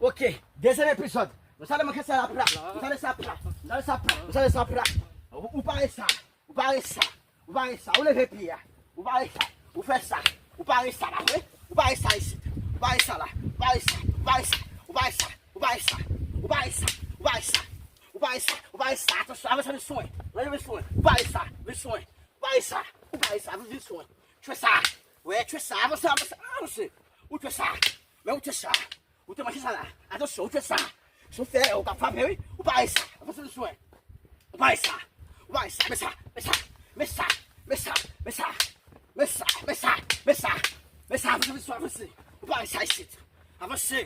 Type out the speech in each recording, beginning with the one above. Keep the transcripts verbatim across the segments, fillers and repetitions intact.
Ok, dezyèm epizòd. Nou sale manke sa la pra. Nou sale sa pra. Nou sale sa pra. Nou sale sa pra. Ou, ou pare sa. Ou pare sa. Ou pare sa. Ou leve pye a. Ou pare sa. Ou fè sa. Ou pare sa la, wi. Ou pare sa isit. Ou pare sa la. Ou pare sa. Ou pare sa. Ou pare sa. Ou pare sa. Ou pare sa. Ou pare sa. Ou pare sa. Ou pare sa. Atansyon, avanse vin sou mwen. Avanse vin sou mwen. Ou pare sa. Vin sou mwen. Ou pare sa. Ou pare sa. Vin sou mwen. Tchwe sa. Wi, tchwe sa. Avanse, avanse, avanse. Ou tchwe sa. Men ou tchwe sa. Ou te manke sa la. Atansyon, ou tchwe sa. Si w fè, ou ka frape, wi. Ou pare sa. Avanse vin sou mwen. Ou pare sa. Ou pare sa. Men sa. Men sa. Men sa. Men sa. Men sa. Men sa. Men sa. Men sa. Avanse vin sou mwen, avanse. Ou pare sa isit. Avanse.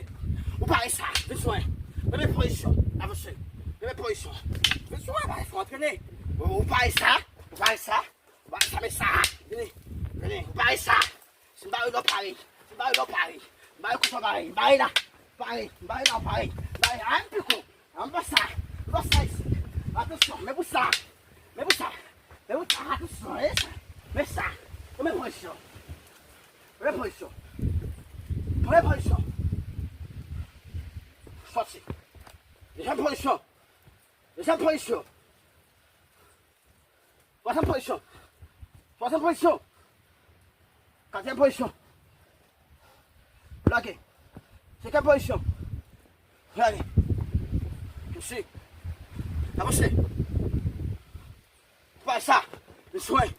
Ou pare sa. Vin sou mwen. Premye pozisyon. Avanse. Premye pozisyon. Vin sou mwen, pare fò antrene. Ou pare sa. Ou pare sa. Ou pare sa, men sa. Vini. Vini. Ou pare sa. Si m bare la, w pare. Si m bare la, w pare. M bare kout la, w pare. M bare la. Pare. M bare la, w pare. M bare la, m piko. Anba sa. Anba sa isit. Atansyon, men pou sa. Men pou sa. Men pou sa. Atansyon, men sa. Men sa. Premye pozisyon. Premye pozisyon. Premye pozisyon. Sòti. Dezyèm pozisyon. Dezyèm pozisyon. Twazyèm pozisyon. Twazyèm pozisyon. Katriyèm pozisyon. Lage. Senkyèm pozisyon. Lage. Pouse. Avanse. Pase sa. Vin sou mwen.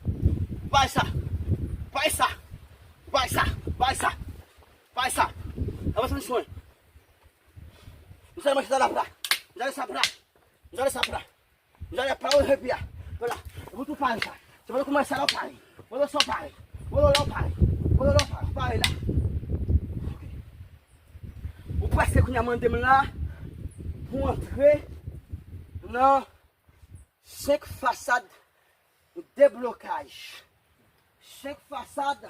Pase sa. Pase sa. Pase sa. Pase sa. Pase sa. Avanse, vin sou mwen. Misye manke sa la pra. Misye sa pra. Misye sa pra. Misye pa ou epi a. Vwala. Epi tou pare sa. Se pandan kòmanse la w pare. Pandan sa w pare. Pandan la w pare. Pandan la w pare. Pare la. Ok. Ou prèske kounye a mande m la pou antre nan senk fasad deblokaj. Senk fasad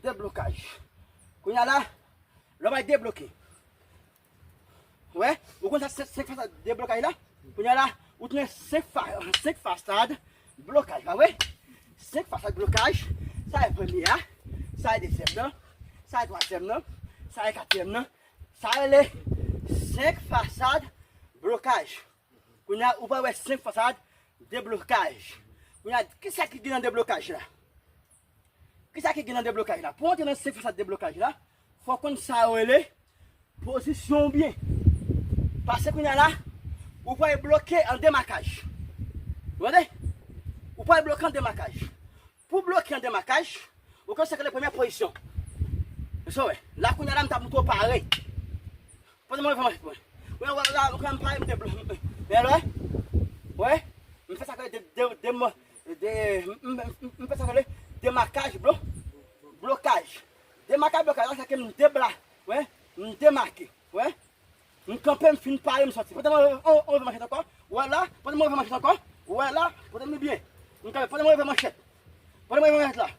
deblokaj. Kounye a la, lè w bay debloke. Wè, ou konn sa senk, senk fasad deblokaj la? Kounye a la, ou tounen senk fa-, senk fasad blokaj, pa vre? Senk fasad blokaj, sa e premye a, sa e dezyèm nan, sa e twazyèm nan, sa e katriyèm nan, sa rele senk fasad blokaj. Kounye a, ou pral wè senk fasad deblokaj. Kounye a, kisa ki gen nan deblokaj la? Kisa ki gen nan deblokaj la? Pou w antre nan senk fasad deblokaj la, fò w konn sa yo rele pozisyon w byen. Paske kounye a la, ou pral bloke an demakaj. Ou tande? Ou pral bloke an demakaj. Pou bloke an demakaj, ou konn sa k rele premyè pozisyon. Mesye, wè. La kounye a la, m t ap montre w pare. Pote mwen devan manchèt mwen. Wè, wè, la, wè, m pare, m te blo-, m, m, men lè, wè, m fè sa k rele de, de, de, de, m, m, m, m fè sa k rele demakaj blo-, blokaj. Demakaj blokaj la, se ke m debla-, wè, m demake, wè. M kanpe, m fin pare, m sòti. Pote mwen, on, on, on manchèt ankò. Wè la, pote mwen manchèt ankò. Wè la, pote m li byen. M kanpe, pote mwen manchèt. Pote mwen manchèt la.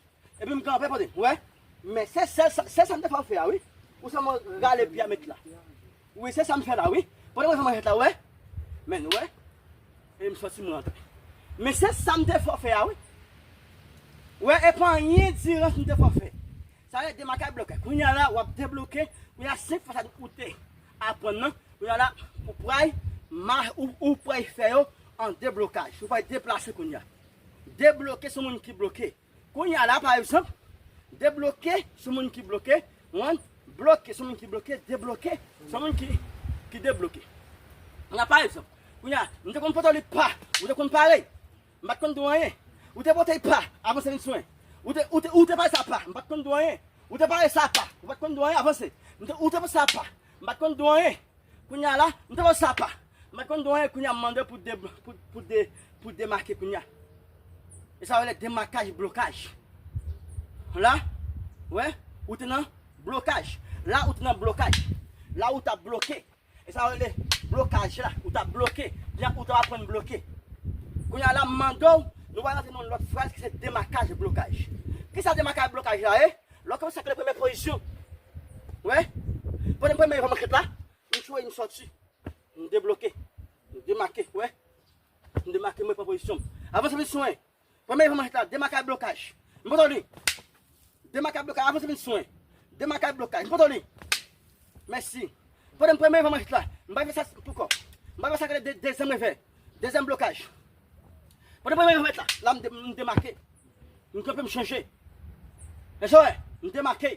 Epi m kanpe, pote. Wè. Men se sèl sa, se sa m te fè w fè a, wi. Ou sèlman rale pye a met la. Wi, se sa m fè la, wi. Pote mwen manchèt la, wè. Men, wè. E m sòti, m rantre. Men se sa m te fè w fè a, wi. Wè, e pa anyen dirans m te fè w fè. Sa vle demakaj blokaj. Kounye a la, w ap debloke. Kounye a, senk fasad ou te aprann nan. Kounye a la, ou pral ma-, ou, ou pral fè yo an deblokaj. Ou pral deplase kounye a. Debloke se moun ki bloke. Kounye a la, pa egzanp, debloke se moun ki bloke. Ou konprann? Bloke se moun ki bloke. Debloke se moun ki, ki debloke. Kounye a, pa egzanp, kounye a, m te konn pote w li pa. Ou te konn pare. M pa t konn di w anyen. Ou te pote pa, avanse vin sou mwen. Ou te, ou te, ou te pase a pa, m pa t konn di w anyen. Ou te pase a pa, ou pa t konn di w anyen, avanse. M te, ou te pase a pa, m pa t konn di w anyen. Kounye a la, m te wè sa pa. M pa t konn di w anyen, kounye a m mande w pou de, pou, pou de, pou demake kounye a. E sa yo rele demakaj, blokaj. La, wè, ou te nan blokaj. La, ou te nan blokaj. La, ou t ap bloke. E sa yo rele blokaj la. Ou t ap bloke. Kounye a, ou t ap aprann bloke. Kounye a la, m mande w, nou va rantre nan yon lòt fraz ki se demakaj, blokaj. Kisa demakaj, blokaj la ye? Lè w kòmanse ak le premye pozisyon. Wè? Pandan premye manchèt la, m tchwe, m sòti. M debloke. M demake, wè. M demake, mwen pran pozisyon m. Avanse vin sou mwen. Premye manchèt la, demakaj, blokaj. M pote w li. Demakaj, blokaj, avanse vin sou mwen. Demakaj, blokaj. M pote w li. Mèsi. Pandan m premye manchèt la, m pa fè sa pou kò. M pa fè sa ke de, dezyèm revè. Dezyèm blokaj. Pandan m premye manchèt la, la m de, m demake. M kanpe, m chanje. Èske w wè? M demake.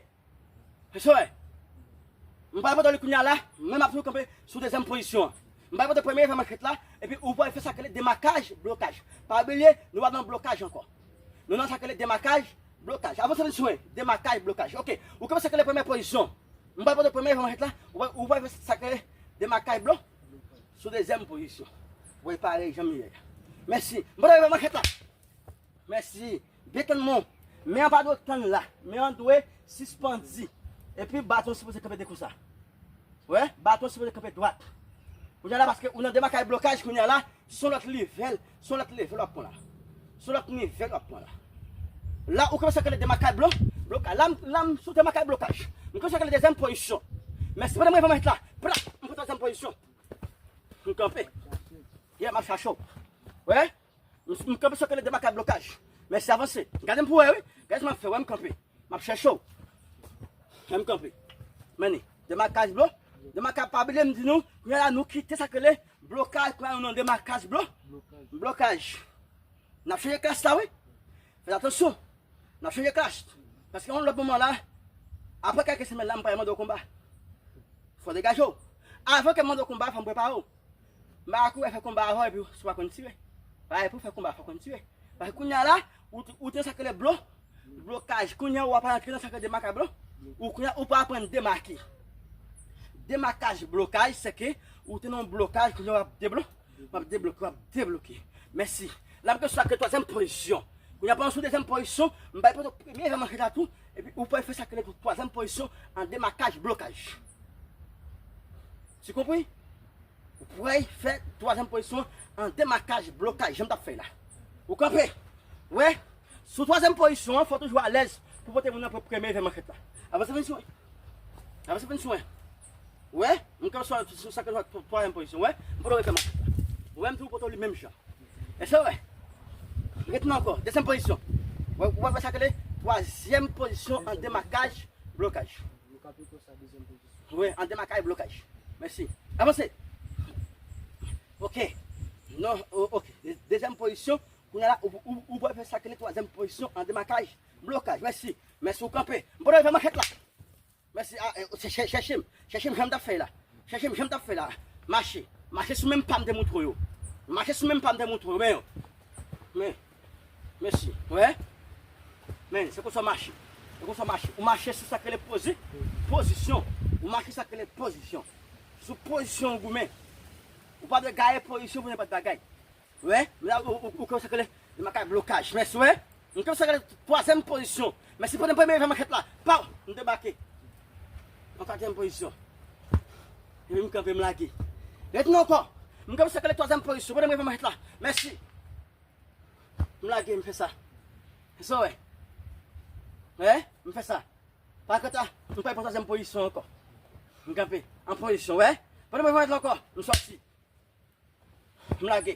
Èske w wè? M pral pote w li kounye a la, men m ap toujou kanpe sou dezyèm pozisyon an. M pral pote premye manchèt la, epi ou pral fè sa k rele demakaj, blokaj. Pa bliye, nou pa nan blokaj ankò. Nou nan sa k rele demakaj, blokaj. Avanse vin sou mwen, demakaj, blokaj. Ok, ou kanpe sa k rele premye pozisyon. M pral pote premye manchèt la, ou pral, ou pral fè sa k rele demakaj, blo, sou dezyèm pozisyon. Ou pral pare jan m ye a. Mèsi. M pral fè manchèt la. Mèsi. Byen tann mwen. Men an pa dwe tann la. Men an dwe sispandi. Epi baton sipoze kanpe de konsa. Wè, baton sipoze kanpe dwat. Kounye a la, paske ou nan demakaj, blokaj, kounye a la, se yon lòt level, se yon lòt level w ap pran la. Se yon lòt nivel w ap pran la. La, ou kòmanse ak demakaj, blo, blokaj. La, m, la, m sou demakaj, blokaj. M kòmanse ak dezyèm pozisyon. Mèsi, pandan mwen manchèt la. Pra, m pran twazyèm pozisyon. M kanpe. Yeah, m ap chache w. Wè? M, m kanpe sa k rele demakaj, blokaj. Mèsi, avanse. Gade m pou wè, wi. Gade sa m ap fè, wè m kanpe. M ap chèche w. Wè m kanpe. Men li. Demakaj, blo. Demakaj, pa bliye m di nou, kounye a la, nou kite sa k rele blokaj, kounye a nou nan demakaj, blo. Blokaj. N ap chanje klas la, wi. Fè atansyon. N ap chanje klas. Paske yon lòt moman la, apre kèk semèn la, m pral mande w konba. Fò w degaje w. Avan ke m mande w konba, fò m prepare w. M pa ka kouri al fè konba avè w epi si w pa konn tire. Paske pou w fè konba, fò w konn tire. Paske kounye a la, ou, ou te nan sa k rele blo, blokaj. Kounye a, w ap antre nan sa k rele demakaj, blo. Ou kounye a, ou pral aprann demake. Demakaj, blokaj, se ke ou te nan yon blokaj, kounye a, w ap deblo-, w ap debloke, w ap debloke. Mèsi. La, m gen sa k rele twazyèm pozisyon. Kounye a, pandan sou dezyèm pozisyon, m bay pote premye manchèt la tou, epi ou pral fè sa k rele twazyèm pozisyon an demakaj, blokaj. Tu compris? Ou pral fè twazyèm pozisyon an demakaj, blokaj, jan m t ap fè la. Ou kanpe. Wè, sou twazyèm pozisyon an, fò w toujou alèz pou pote moun nan pou premye manchèt la. Avanse vin sou mwen. Avanse vin sou mwen. Wè, m kanpe sou, sou sa k rele twazyèm pozisyon. Wè, m pote w li menm jan. Wè, m toujou pote w li menm jan. Èske w wè? Ret nan ankò. Dezyèm pozisyon. Wè, ou wè sa k rele twazyèm pozisyon an demakaj, blokaj. Wi, an demakaj, blokaj. Mèsi. Avanse. Ok. Non, o-, ok. De-, dezyèm pozisyon. Kounye a la, ou, ou, ou pral fè sa k rele twazyèm pozisyon an demakaj, blokaj. Mèsi. Mèsi, ou kanpe. M pral fè manchèt la. Mèsi. A, e, chè-, chè-, chèche m. Chèche m jan m t ap fè la. Chèche m jan m t ap fè la. Mache. Mache sou menm pa m te montre w yo. Mache sou menm pa m te montre w yo. Men yo. Men. Mèsi. Wè? Men, se konsa w mache. Se konsa w mache. Ou mache sou sa k rele pozi-, pozisyon. Ou mache sa k rele pozisyon. Sou pozisyon w goumen. Ou pa dwe gaye pozisyon pou nenpòt bagay. Wè? Men la, ou, ou, ou kòmanse ak le, le makak blokaj. Mèsi, wè? M kòmanse ak le twazyèm pozisyon. Mèsi pou premye manchèt la. Paw! M debake. An katriyèm pozisyon. Epi m kanpe, m lage. Ret nan ankò. M kòmanse ak le twazyèm pozisyon. Premye manchèt la. Mèsi. M lage, m fè sa. Fè sa, wè. Wè? M fè sa. Pa kanta, m pa pran twazyèm pozisyon ankò. M kanpe. An pozisyon, wè. Pandan m pran la ankò, m sòti. M lage.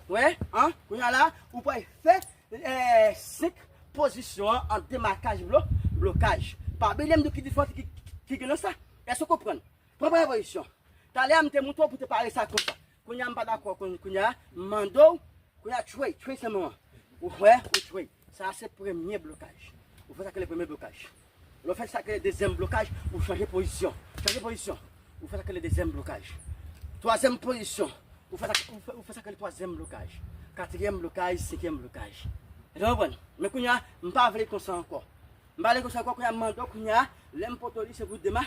Wè? An? Kounye a la, ou pral fè, eh, senk pozisyon an, an demakaj, blo-, blokaj. Pa bliye m di w ki diferans ki, ki, ki gen nan sa. Èske w konprann? Pran premye pozisyon. Talè a m te montre w pou te pare sa konsa. Kounye a m pa dakò, kounye, kounye a m mande w, kounye a tchwey, tchwey sèlman an. Ou wè, ou tchwey. Sa a se premye blokaj. Ou fè sa k rele premye blokaj. Lè w fè sa k rele dezyèm blokaj, ou chanje pozisyon. Chanje pozisyon. Ou fè sa k rele dezyèm blokaj. Twazyèm pozisyon. Ou fè sa, ou fè, ou fè sa k rele twazyèm blokaj. Katriyèm blokaj, senkyèm blokaj. Èske w konprann? Men kounye a, m pa vle konsa ankò. M pa vle konsa ankò, kounye a m mande w, kounye a, lè m pote w li, se pou dema-,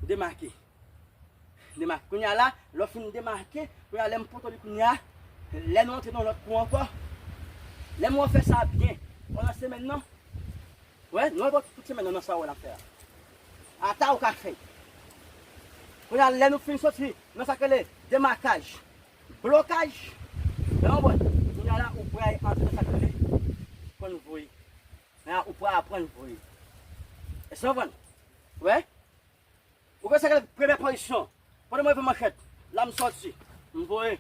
demake. Demak-, kounye a la, lè w fin demake, kounye a lè m poto li kounye a, lè nou antre nan lòt kou ankò, lè m wè w fè sa byen, pandan semèn nan, wè, nou wè tout semèn nan, nan sa w wè n ap fè a. Ata ou ka fè. Kounye a lè nou fin soti nan sa k rele demakaj, blokaj, nan yon bòt, kounye a la ou pral antre nan sa k rele konn voye. Kounye a ou pral aprann voye. Èske w konprann? Wè? Ou gen sa k rele premyè pozisyon. Pandan mwen leve manchèt, la m sòti, m voye.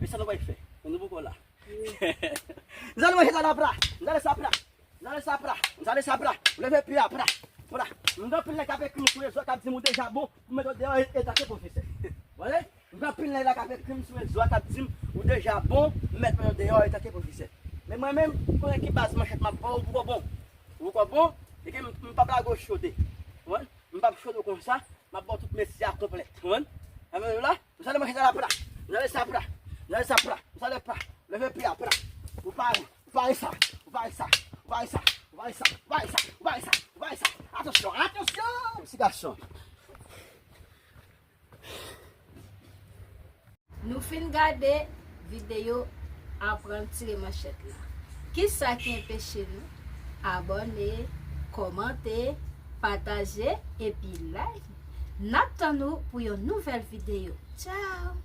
E sa nou pral fè. Men nou poko la. M sòti manchèt la, la pra. M sòti sa pra. M sòti sa pra. M sòti sa pra. Leve pye a pra. Pra. M gen anpil nèg k ap ekri m sou rezo k ap di m ou deja bon pou m mete w deyò e, e tanke pwofesè. Wè? M gen anpil nèg la k ap ekri m sou rezo a k ap di m ou deja bon, m mèt mete w deyò e tanke pwofesè. Men mwen menm, m konnen ki baz manchèt m ap ba w, ou poko bon. Ou poko bon, e ke m, m p ap lage w chode. Wè? M p ap chode w konsa, m ap ba w tout mesye a konplèt. Konprann? Sa vle di la, m sale manchèt la pra, m sale sa pra, m sale sa pra, m sale pra, leve pye a pra. Ou pare, ou pare sa, ou pare sa, ou pare sa, ou pare sa, ou pare sa, ou pare sa, ou pare sa. Atansyon, atansyon, ti gason. Nou fin gade videyo aprann tire manchèt la. Kisa ki anpeche nou abòne, kòmante, pataje epi like? N ap tann ou pou yon nouvèl videyo. Tchao!